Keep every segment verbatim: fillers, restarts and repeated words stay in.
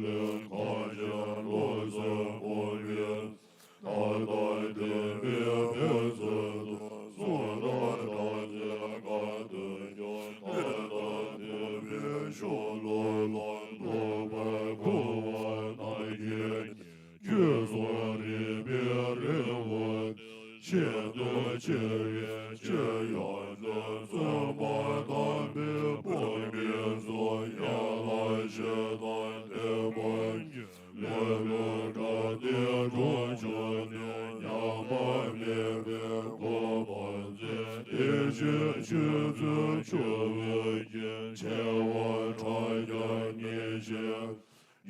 ལས་ཁ་ཆེ་བློ་གསལ་དབང་གིས། ད་ལྟ་བདེན་པའི་ཕན་ཚུན་དུ་གསུང་དང་སྒྲ་གཅན་ག་དུ་ཀྱང་། ད་ལྟ་བདེན་པའི་ཤོ་ལོ་ལ་རྟོགས་པར་འཁོར་བ་རྣམས་ཀྱིས། ཁྱོད་སོགས་རིག་པའི་རི་བོ་ཆེ་དུ་ཆེ་བའི་ཆེ་ཡང་ཚུལ་བཙུན་པ་དམ་པའི་དཔུང་གིས་སུ་ཡ་ལ་ཞེ་སྡང་དད་པ་ཉིད་ལས་ལོག་དགྲ་སྡེ་གྲོང་ཆོག་ནས། ཉམས་པ་མེད་པའི་གོ་འཕང་མཛད་དེ་ཞེས་ཆོས་ཚུལ་འཆོལ་བའི་རྐྱེན། ཆེ་བ་ཕྲ་རྒྱས་ཉེས་བྱས་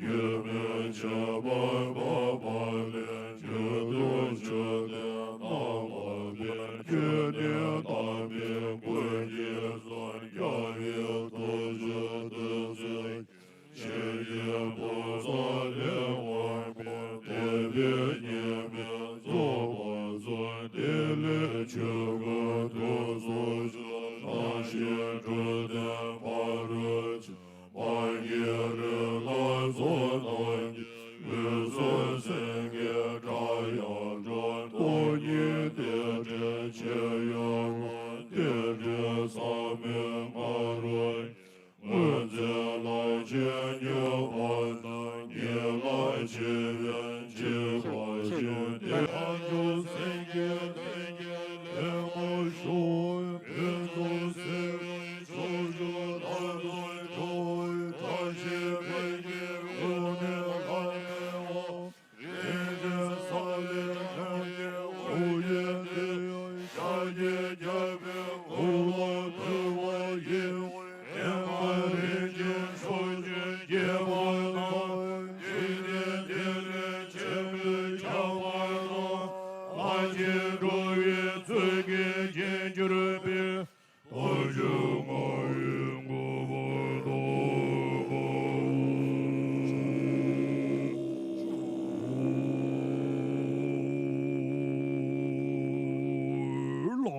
ཡུལ་མིན་བྱེད་པ་འཕགས་པ་ལས། རྒྱུ་དང་རྒྱུ་ལྡན་རྣམ་པར་སྤེལ། ཁྱོད་ནི་དམ་པའི་སྐུ་གཅིག་གསུང་། རྒྱལ་བའི་ཐུགས་རྗེ་བདུད་རྩི། ཆེ་ཡི་བུ་ཚ་ལས་དབང་པོ། དད་པའི་ཉེས་དམིགས་རྫོགས་པར་གསུངས། དེ་ལས་ཆོས་སྐུ་ཐུགས་སུ་ཆུད། རང་བཞིན་དྲུག་ལྡན་ཕ་རོལ་ཕྱིན། མ་གྱུར་རི་ལ་མཚོ་རྣམས་ཀྱི། འོད་སྲུང་སེང་གེ་སྒྲ་དབྱངས་སྒྲོགས། སྟོང་ཉིད་རྟེན་འབྲེལ་ཆེ་ཡང་དབང་། རྟེན་འབྲེལ་ཟབ་མོའི་ང་རོ། སྔོན་ཚེ་ལམ་ཆེན་མྱུར་བ་དང་། ཉེ་ལམ་ཆེ་བའི་འཇིགས་པ་ཞི། དེ་ལ་མཆོག་སེང་གེ་ལྷན་སྐྱེས་ལས་མ་བྱུང་། ཕུན་ཚོགས་སེལ་བའི་ཕྱོགས་བཅུ་ལ་སོགས་འགྲོ་བའི། བཀྲ་ཤིས་འཕེལ་གྱི་དབུ་མའི་ལྷ་ལས་དབང་། རིན་ཆེན་ས་ལེར་ལྷུང་བའི་དབུ་ཡི་སྟེང་། ཤཱཀྱའི་རྒྱལ་པོའི་དབུ་ལ་ཕུལ་བ་ཡིན། ཨེ་མ་རིན་ཆེན་ཕྱོགས་བཅུའི་རྒྱལ་པོ་རྣམས། འཇིག་རྟེན་འདི་ལས་ཆེན་པོས་ཁྱབ་པ་དང་། ལྷ་ཆེན་འགྲོ་བའི་ཚོགས་ཀྱིས་བརྒྱན་གྱུར་པའི། རྡོ་རྗེ་ལྔ་ཡི་གོ་འཕང་ཐོབ་པའོ། ལྷ་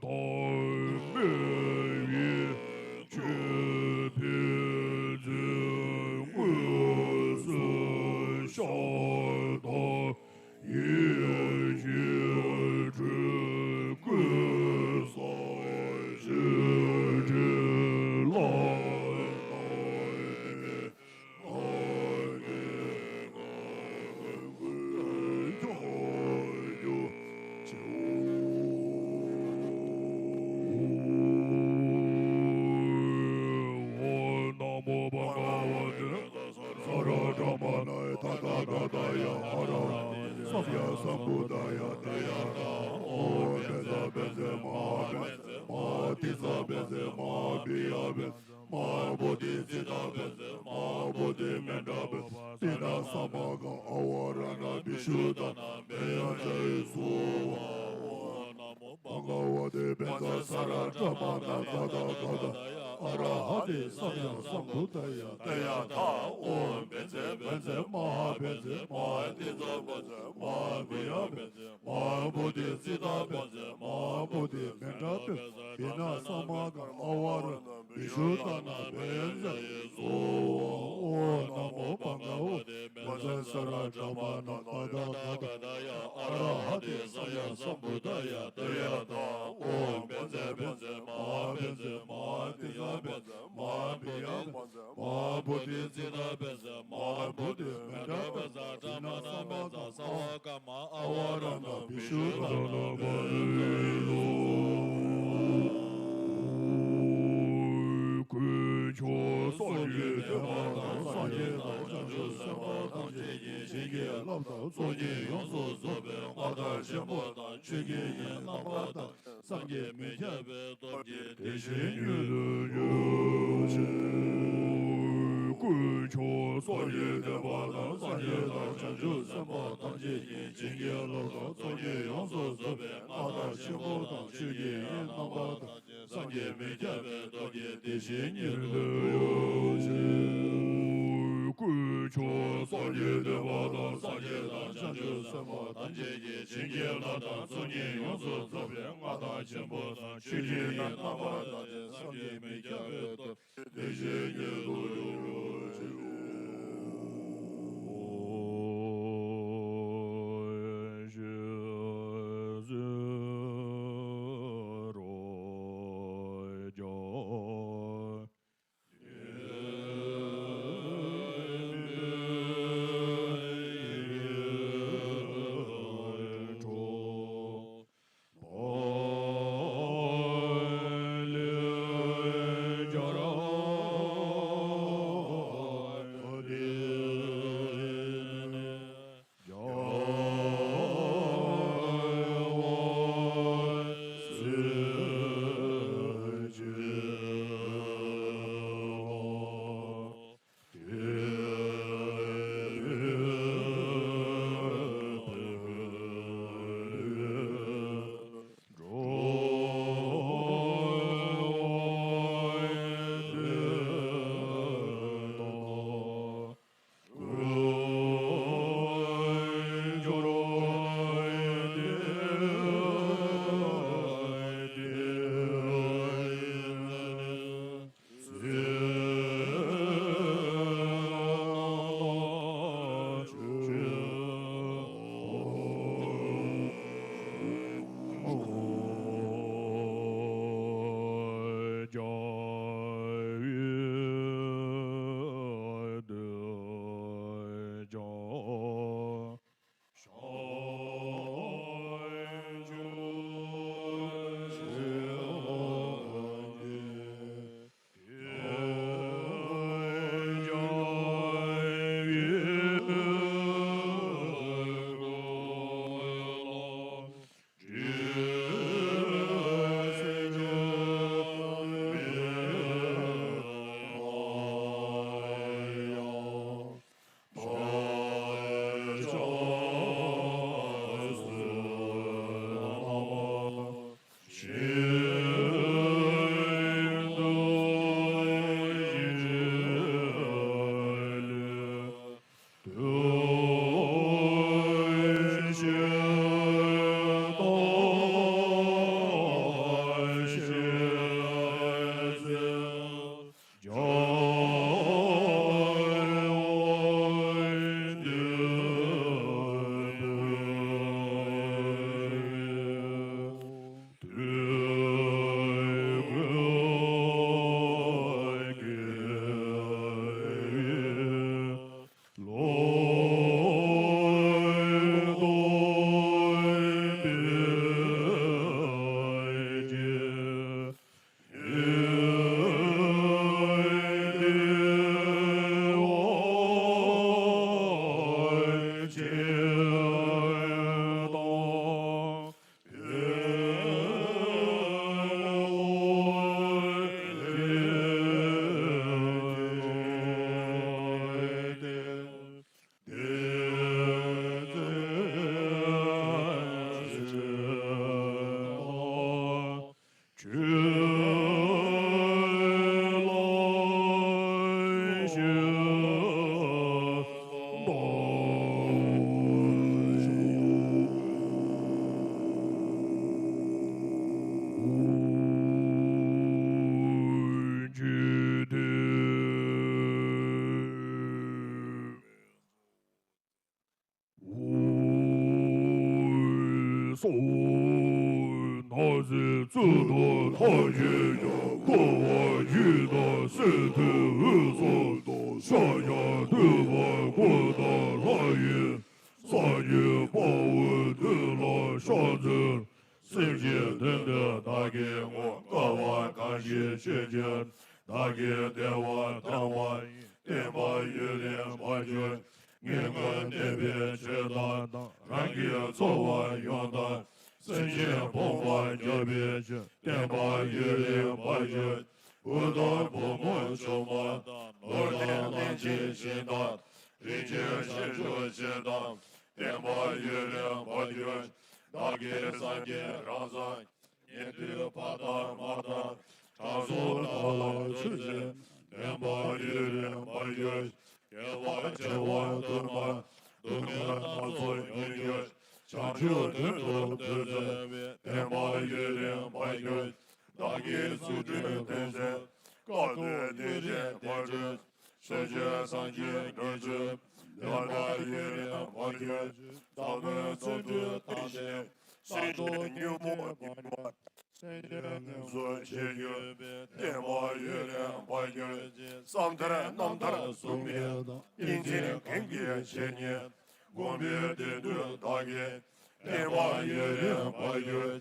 དང་མི་ཡི་ཆོས་ཕན་མཛད། དངོས་སུ་ཤར་དང་། ཡེ་ཤེས་སྤྲུལ་སྐུ་སངས་རྒྱས་འདྲེན་ལ་བཏང་ནས། ང་གིས་ང་ཀུན་ཁྱབ་བསྒྱུར་ཕྱིར། ཨོ་ན་མོ་བྷ་ག་ཝ་ཏེ། ས་ར་བྲ་མ་ན་ཡ་ཐ་ཐ་ག་ཐ་ཡ་ཨ་ར་ཧ་ཏེ་སམ་ཡ་སམ་བུ་དྷ་ཡ། ཏདྱ་ཐཱ། ཨོཾ་བཛྲ་བཛྲ་མ་ཧཱ་བཛྲ་མ་ཧཱ་ཏཱི་ཙ་བཛྲ་མ་ཧཱ་བི་ཡ་བཛྲ་མ་ཧཱ་བོ་དྷི་ཙིཏྟ་བཛྲ་མ་ཧཱ་བོ་དྷི་མནྡ་བཛྲ་བི་ན་ས་མ་ག་ཨ་ཝ་ར་ཎ་བི་ཤུདྡྷ་ན་བྷེ་ཡ་ཛ་ཡེ་སྭཱ་ཧཱ། ཨོཾ་ན་མོ་བྷ་ག་ཝ་ཏེ། བཛྲ་ས་ར་བྲ་མ་ན་ཡ་ཐ་ཐ་ག་ཐ་ཡ་ཨ་ར་ཧ་ཏེ་སམ་ཡ་སམ་བུ་དྷ་ཡ། ཏདྱ་ཐཱ། ཨོཾ་བཛྲ་བཛྲ་མ་ཧཱ་བཛྲ་མ་ཧཱ་ཏཱི་ཙ་བཛྲ་མ་ཧཱ་བི་ཡ་བཛྲ་མ་ཧཱ་བོ་དྷི་ཙིཏྟ་བཛྲ་མ་ཧཱ་བོ་དྷི་མནྡ་བཛྲ་བི་ན་ས་མ་ག་ཨ་ཝ་ར་ཎ་བི་ཤུདྡྷ་ན་བྷེ་ཡ་ཛ་ཡེ་སྭཱ་ཧཱ། ཨོཾ་ན་མོ་བྷ་ག་ཝ་ཏེ། བཛྲ་ས་ར་བྲ་མ་ན་ཡ་ཐ་ཐ་ག་ཐ་ཡ་ཨ་ར་ཧ་ཏེ་སམ་ཡ་སམ་བུ་དྷ་ཡ། ཏདྱ་ཐཱ། ཨོཾ་བཛྲ་བཛྲ་མ་ཧཱ་བཛྲ་མ་ཧཱ་ཏཱི་ཙ་བཛྲ་མ་ཧཱ་བི་ཡ་བཛྲ་མ་ཧཱ་བོ་དྷི་ཙིཏྟ་བཛྲ་མ་ཧཱ་བོ་དྷི་མནྡ་བཛྲ་བི་ན་ས་མ་ག་ཨ་ཝ་ར་ཎ་བི་ཤུདྡྷ་ན་བྷེ་ཡ་ཛ་ཡེ་སྭཱ་ཧཱ། དཀོན་མཆོག་སངས་རྒྱས་བསྟན་པ་དང་། སངས་རྒྱས་དང་བྱང་ཆུབ་སེམས་དཔའ་ཐམས་ཅད་ཀྱིས་བྱིན་གྱིས་བརླབས་དང་ཚོགས་གཉིས་ཡོངས་སུ་རྫོགས་པའི་མངའ་བདག་ཆེན་པོ་དང་། ཆོས་ཀྱི་དབྱིངས་རྣམ་པར་དག་བསམ་གྱིས་མི་ཁྱབ་པའི་སྟོབས་ཀྱིས་དེ་བཞིན་ཉིད་དུ་གྱུར་ཅིག་དཀོན་མཆོག་སངས་རྒྱས་བསྟན་པ་དང་། སངས་རྒྱས་དང་བྱང་ཆུབ་སེམས་དཔའ་ཐམས་ཅད་ཀྱིས་བྱིན་གྱིས་བརླབས་དང་ཚོགས་གཉིས་ཡོངས་སུ་རྫོགས་པའི་མངའ་བདག་ཆེན་པོ་དང་། ཆོས་ཀྱི་དབྱིངས་རྣམ་པར་དག་བསམ་གྱིས་མི་ཁྱབ་པའི་སྟོབས་ཀྱིས་དེ་བཞིན་ཉིད་དུ་གྱུར་ཅིག་དཀོན་མཆོག་སངས་རྒྱས་བསྟན་པ་དང་། སངས་རྒྱས་དང་བྱང་ཆུབ་སེམས་དཔའ་ཐམས་ཅད་ཀྱིས་བྱིན་གྱིས་བརླབས་དང་ཚོགས་གཉིས་ཡོངས་སུ་རྫོགས་པའི་མངའ་བདག་ཆེན་པོ་དང་། ཆོས་ཀྱི་དབྱིངས་རྣམ་པར་དག་བསམ་གྱིས་མི་ཁྱབ་པའི་སྟོབས་ཀྱིས་དེ་བཞིན་ཉིད་དུ་གྱུར་ཅིག་སེམས་ཅན་དོན་དུ་བདག་གིས་བསྔོ། བསྐལ་པ་གང་ཞིག་ཤེས་བྱ། བདག་གིས་བདེ་བ་དང་བ་ཡི། བསྟན་པ་ཡུན་རིང་འབར་གྱུར། ངན་སྔོན་བསྟན་པའི་ཆོས་དང་། རང་གི་འཚོ་བ་ཡོངས་དང་། སེམས་ཅན་ཕོངས་པ་སྐྱོབ་པའི་ཕྱིར། བསྟན་པ་ཡུན་རིང་འབར་གྱུར། བུ་དང་བུ་མོ་ཆུང་མ་དང་། ནོར་ལྡན་གླིང་ཆེན་ཞིང་དང་། རིན་ཆེན་གཤེད་མཆོག་ཆེ་དང་། བསྟན་པ་ཡུན་རིང་འབར་གྱུར། བདག་གིས་སངས་རྒྱས་རང་སངས། ཉན་ཐོས་ཕ་དང་མ་དང་། དྲང་སྲོང་དག་ལ་མཆོད་ཅིང་བསྟན་པ་ཡུན་རིང་འབར་གྱུར། དགེ་བ་བྱེ་བ་དུ་མ། སྡུག་བསྔལ་སྣ་ཚོགས་ཉུང་གྱུར། བྱང་ཆུབ་དོན་དུ་ཐུགས་བརྩོན་པའི། བསྟན་པ་ཡུན་རིང་འབར་གྱུར། བདག་གིས་རྫུ་འཕྲུལ་སྟོན་ཅིང་། བཀའ་སྡོད་གནོད་སྦྱིན་འབད་བརྩོན། ཆོས་སྤྱོད་སངས་རྒྱས་དོན་བྱེད། བསྟན་པ་ཡུན་རིང་འབར་གྱུར། བདག་མོས་རྫུ་འཕྲུལ་དང་ལྡན། སེམས་ཅན་ཉོན་མོངས་ཉེས་པ། སེམས་ཅན་ངན་སོང་ཆེ་གྱུར། བསྟན་པ་ཡུན་རིང་འབར་གྱུར། བསམ་མཐར་རྣམ་ཐར་གཟུགས་མེད་དང་། ཏིང་འཛིན་གང་གི་འཆད་ཉན། སྒོམ་པའི་སྡེ་སྣོད་བདག་གིས། བསྟན་པ་ཡུན་རིང་འབར་གྱུར།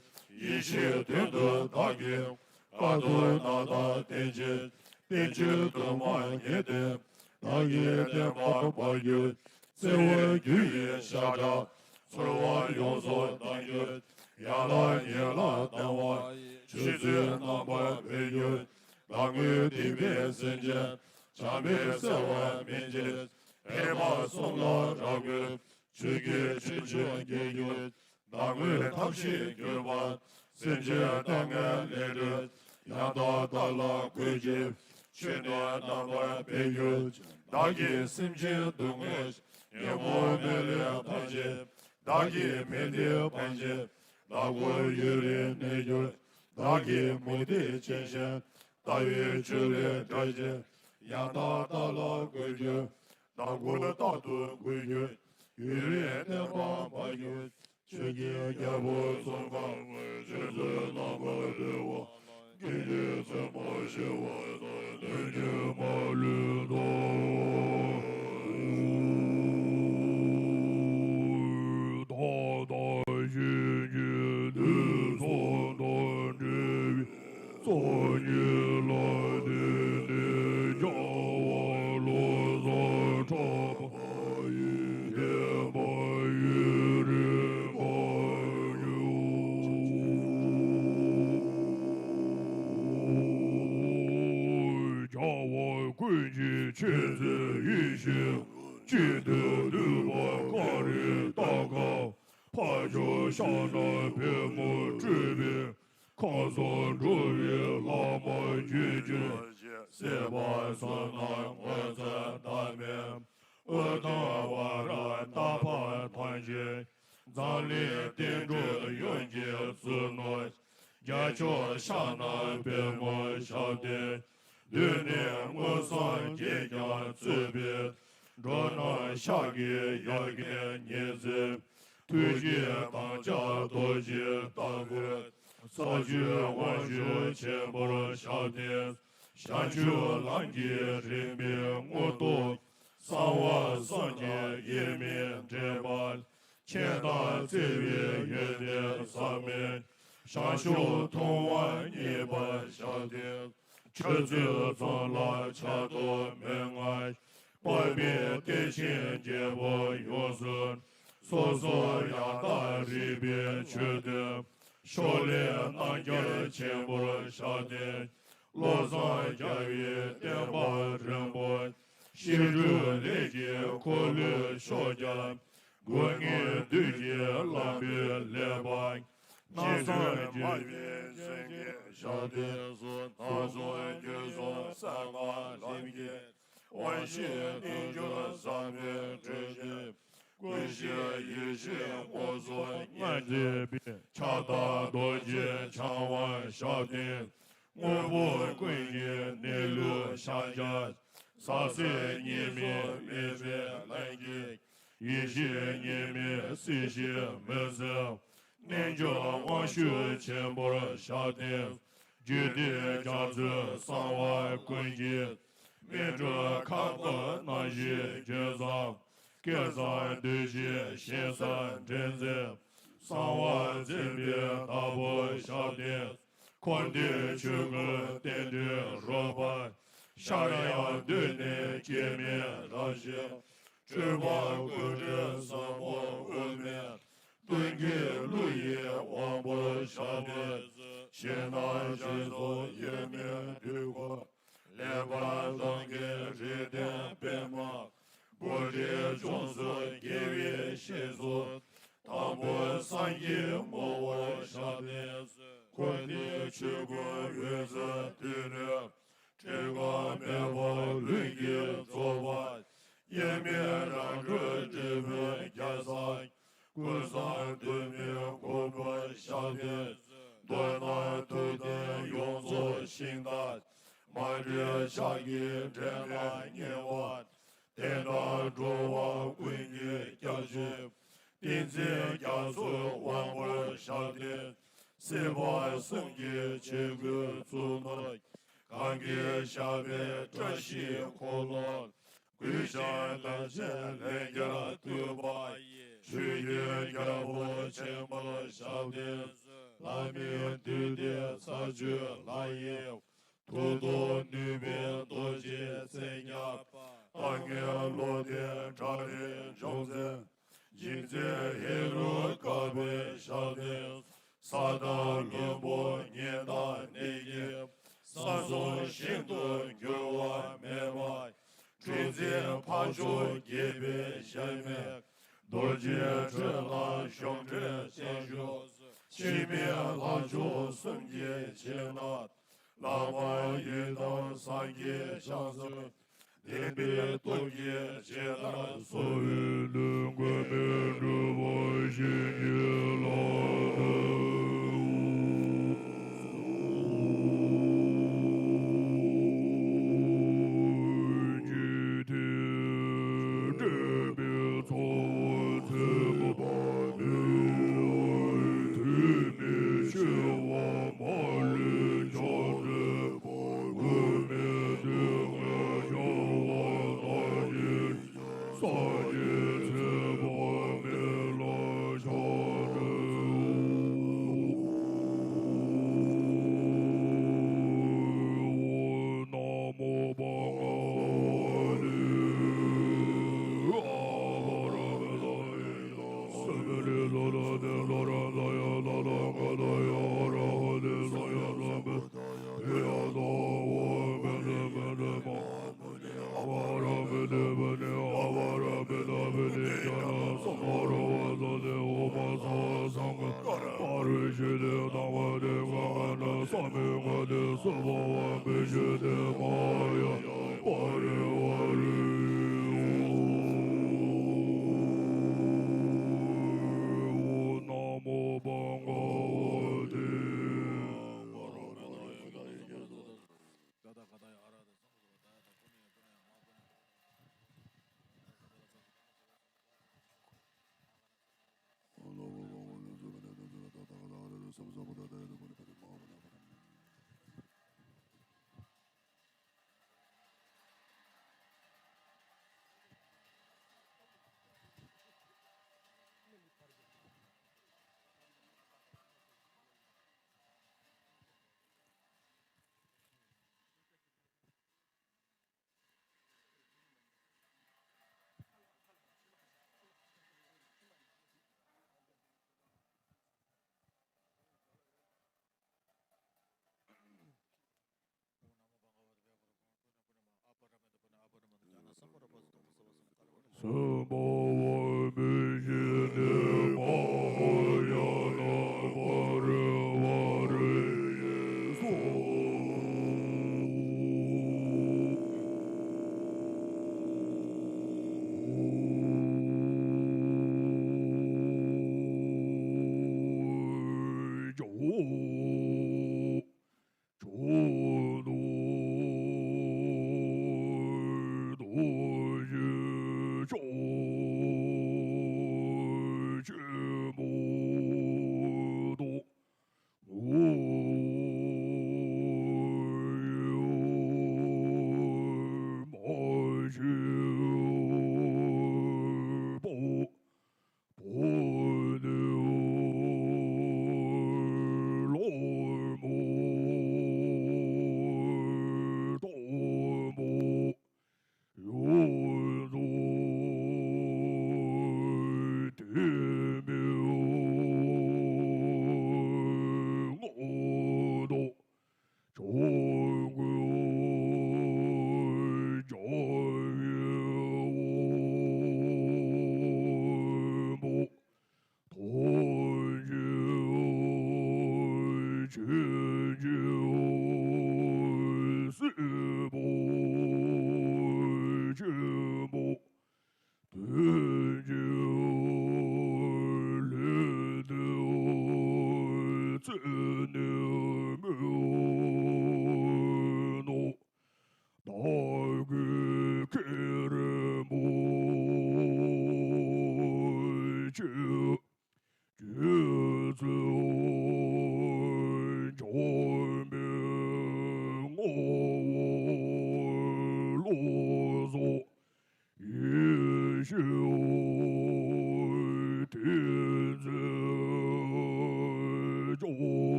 ཡེ་ཤེས་དོན་དུ་བདག་གིས། བཀའ་དང་ན་བཟའ་བསྟན་ཅིང་། བསྟན་བཅོས་དུ་མ་ངེས་ཏེ། བདག་གིས་བསྟན་པ་འབར་གྱུར། བརྩེ་བའི་རྒྱུ་ཡི་ཤ་ཁྲག་ཚོར་བ་ཡོངས་སུ་དག་གྱུར། ཡན་ལག་ཉིད་ལ་ལྡང་བ་ཡི། ཆོས་ཚུལ་རྣམ་པར་འཕེལ་གྱུར། བདག་མོས་སྡིག་པའི་སེམས་ཅན། བྱམས་པས་བསལ་བར་སྨིན་ཅིང་། ཕན་པ་གསུམ་ལ་རབ་གུས། ཆོས་ཀྱི་ཁྱད་ཆོས་རྒྱས་གྱུར། བདག་མོས་ཐབས་ཤེས་གྱུར་པ། སེམས་ཅན་ལྟ་ངན་ལས་སྒྲོལ། ཡང་དག་བདག་ལ་གུས་ཕྱིར། ཆོས་ནི་རྣམ་པར་འཕེལ་གྱུར། བདག་གིས་སེམས་ཅན་སྡུག་བསྔལ། ཉོན་མོངས་མེ་ལས་ཐར་ཕྱིར། བདག་གིས་མི་འདི་སྤང་ཕྱིར། བདག་པོ་ཡུན་རིང་གནས་གྱུར། བདག་གིས་མུ་སྟེགས་ཅན་གཞན། ལྟ་བའི་ཆོས་ལས་བསྒྲལ་ཕྱིར། ཡང་དག་བདག་ལ་གུས་ཕྱིར། བདག་པོ་རྟག་ཏུ་གུས་གྱུར། ཡུན་རིང་བསྟན་པ་འབར་གྱུར། ཆོས་ཀྱི་རྒྱལ་པོ་གསུམ་ཀ་ཆོས་ཚུལ་རྣམ་པར་གྲོལ་བ། སྐད་ཅིག་ཚད་མར་ཤེས་པ་དང་། དོན་གྱིས་མ་ལུས་དང་། བདག་དང་གཞན་གྱི་དུས་གསུམ་དང་འབྲེལ་བའི། སངས་རྒྱས་ལ་བརྟེན་ནས་བྱ་བ་བློ་བཟང་གྲགས་པ་ཡི། བསྟན་པ་ཡུན་རིང་འབར་གྱུར། བྱ་བ་ཀུན་གྱི་མཁྱེན་བརྩེ་ཡེ་ཤེས། གཅིག་ཏུ་འདུས་པ་ཀ་རི་ཏ་ཀ། འཕགས་མཆོག་ཕྱག་ན་པདྨོ་སྤྲུལ་པའི། ཁམས་གསུམ་འགྲོ་བའི་བླ་མ་རྒྱུད་ཀྱི། སྲིད་པ་གསུམ་ན་ངོ་མཚར་ལྟ་བུའི། ཨུཏྤལ་ཝ་ར་ཏ་པ་ཐམས་ཅད། འཛམ་གླིང་བསྟན་འགྲོའི་ཡོན་གྱི་གཙུག་ནོར། རྒྱལ་མཆོག་ཕྱག་ན་པདྨོ་ཞབས་བརྟན། གདོད་ནས་མངོན་སངས་རྒྱས་ཀྱང་གཙོས་པའི། འགྲོ་རྣམས་ཤཱཀྱའི་ཡ་གྱལ་ཉི་ཚེ། ཐུགས་རྗེའི་དམ་བཅའ་རྡོ་རྗེ་ལྟ་བུའི། ས་བཅུའི་དབང་ཕྱུག་ཆེན་པོར་ཞབས་བརྟན། བྱང་ཆུབ་ལམ་གྱི་རིམ་པའི་མངོན་རྟོགས། གསང་བ་བསམ་གྱིས་ཡེ་མེད་འདྲེན་པ། མཁྱེན་དང་བརྩེ་བའི་ཡོན་ཏན་ཟག་མེད། བྱང་ཆུབ་མཐོང་བ་བརྙེས་པར་ཞབས་བརྟན། ཆོས་ཚུལ་ཙམ་ལ་ཆགས་རྟོག་མི་མངའ། དཔག་མེད་བདེ་ཆེན་རྒྱལ་པོ་ཡོངས་སུ། སོ་སོར་ཡང་དག་རིག་པའི་ཆོས་དོན། ཕྱོགས་ལས་རྣམ་རྒྱལ་ཆེན་པོར་ཞབས་བརྟན། བློ་བཟང་རྒྱལ་བའི་བསྟན་པ་རིན་པོ། ཤིང་འབྲུག་ལས་ཀྱི་འཁོར་ལོའི་ཕྱོགས་རྒྱ། དགུ་བརྙེས་བདུད་ཀྱི་ལམ་པའི་ལེགས་པ། སྣང་སྲིད་མ་བུའི་སེང་གེ་ཞབས་བརྟན་སོགས། སྣང་སྟོང་རྒྱུད་གསུམ་གསལ་སྔགས་ལམ་གྱི། དབང་ཕྱུག་རྣལ་འབྱོར་ཟབ་མོའི་གྲུ་བཞི། ཀུན་གཞི་ཡེ་ཤེས་མངོན་སུམ་ཉིད་མཛད་པའི། ཁྱབ་བདག་རྡོ་རྗེ་འཆང་དབང་ཞབས་བརྟན། དངོས་པོ་ཀུན་གྱི་གནས་ལུགས་ཕྱག་རྒྱ། ཟག་བཅས་གཉིས་མེད་མི་ཟད་ལམ་གྱི། ཡེ་ཤེས་གཉིས་མེད་སྲིད་ཞིའི་མུན་སེལ། རྣལ་འབྱོར་དབང་ཕྱུག་ཆེན་པོར་ཞབས་བརྟན། རྒྱུད་སྡེ་རྒྱ་མཚོའི་གསང་བ་ཀུན་གྱི། སྨིན་གྲོལ་ཁ་འབབ་རྣམ་བཞིའི་རྒྱུད་ཟབ། བསྐལ་བཟང་གདུལ་བྱའི་ཞིང་སར་འདྲེན་མཛད། གསང་བ་འཛིན་པའི་བདག་པོ་ཞབས་བརྟན། འཁོར་འདས་ཆོས་ཀུན་རྟེན་འབྲེལ་རོལ་པ། ཤར་ཡང་གདོད་ནས་སྐྱེ་མེད་རབ་ཞི། སྤྲུལ་པ་ཀུན་གྲོལ་ཟབ་མོ་དབུ་མའི། སྟོན་ཀའི་གླུ་ཡི་དབང་པོར་ཞབས་བརྟན། ཞིང་རྣམས་ཞིང་གསུམ་ཡོད་མེད་དུས་འཁོར། ལེགས་པར་གདངས་ཀྱི་རིགས་ལྡན་པདྨ། བོད་དྲིལ་ལྗོངས་སུ་རྒྱལ་བའི་སྲས་སུ། དང་པོ་སངས་རྒྱས་མང་པོར་ཞབས་བརྟན། འཁོར་འདས་ཆོས་ཀུན་འོད་གསལ་དུས་ནས། འཕྲལ་ཁ་མེད་པར་ལྷུན་གྱིས་རྫོགས་པ། དབྱེར་མེད་རང་གྲོལ་འབྲས་བུའི་རྒྱལ་སྲས། ཀུན་བཟང་འདུས་མའི་གོ་འཕང་ཞབས་བརྟན། མདོར་ན་ཐུབ་བསྟན་ཡོངས་རྫོགས་ཤིང་རྟ། མ་འདྲེས་ཕྱག་གི་འགྲེང་བུ་ཉེ་བར། བསྟན་དང་འགྲོ་བ་ཀུན་གྱི་སྐྱབས་མཆོག་བསྟན་འཛིན་རྒྱ་མཚོའི་དབང་པོར་ཞབས་བརྟན། སྲིད་པ་གསུམ་གྱི་ཆོས་སྐུའི་གཙུག་ནོར། གང་གི་ཞབས་པད་བཀྲ་ཤིས་འཁོར་ལོ། ཀུན་ཤར་དར་ཆེན་ལྷན་སྐྱེས་སྟོན་པ་ཡི། ཆོས་ཀྱི་རྒྱལ་པོ་ཆེན་པོར་ཞབས་བརྟན། ལྷ་མིའི་འདུས་སྡེ་ཚར་གཅོད་ལྷ་ཡི། མཐུ་སྟོབས་ནུས་པའི་རྡོ་རྗེ་རྩེ་ལྔ་པ། ལྟ་ངན་ལོག་ལྟའི་དགྲ་རིགས་འཇོམས་མཛད། འཇིགས་མཛད་ཧེ་རུ་ཀ་པའི་ཞབས་བརྟན། ས་དང་ལྷུན་པོ་ཉི་ཟླ་གནས་ཀྱི། ས་གསུམ་ཞིང་དུ་འགྱུར་བ་མེད་པ། གྲུ་འཛིན་འཕགས་མཆོག་དགྱེས་པའི་ཞལ་མིག་རྡོ་རྗེ་ཁྲོད་ལ་གཞོམ་བྲལ་བརྟན་བཞུགས། འཆི་མེད་ལྷ་མཆོག་གསུམ་གྱི་བྱིན་རླབས། བླ་མ་ཡི་དམ་སངས་རྒྱས་ཕྱག་འཚལ། བདེན་པའི་སྟོབས་ཀྱིས་ཇི་ལྟར་གསོལ། ལུས་འགོད་པའི་སྒྲུབ་པ་བྱིན་གྱིས་བརླབ། འཇིག་རྟེན་འདྲེན་པའི་ཚོགས་ཚེ་དཔག་པའི་དུས་ནས་ཕྱི་བ་མ་ལུས་ཕྱག་འཚལ་བ། དབུ་མའི་སྡེ་ལྔ་ཤར་བ་ལྟ་ཞིང་། ས་གཞི་ཚེ་དཔག་མེད་ལ་ཕྱག་འཚལ་ལོ། ན་མོ་བྷ་ག་ཝ་ཏེ། ཨ་བ་ར་བ་ད་ཡ་ད་སེ་བ་རེ་ད་ད་དེ་ད་ར་ད་ཡ་ད་ད་ག་ད་ཡ་ཨ་ར་ཧ་ཏེ་ས་ཡ་ད་བེ་ད་ཡ་ད་ཝ་བེ་ད་བེ་ད་མ། ཨ་བ་ར་བེ་ཏེ་བ་ནི་ཨ་བ་ར་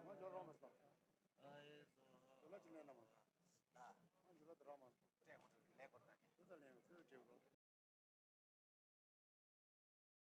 ང་འཇོར་རོགས་མ་སོང་། ང་འཇོར་རོགས་མ་སོང་།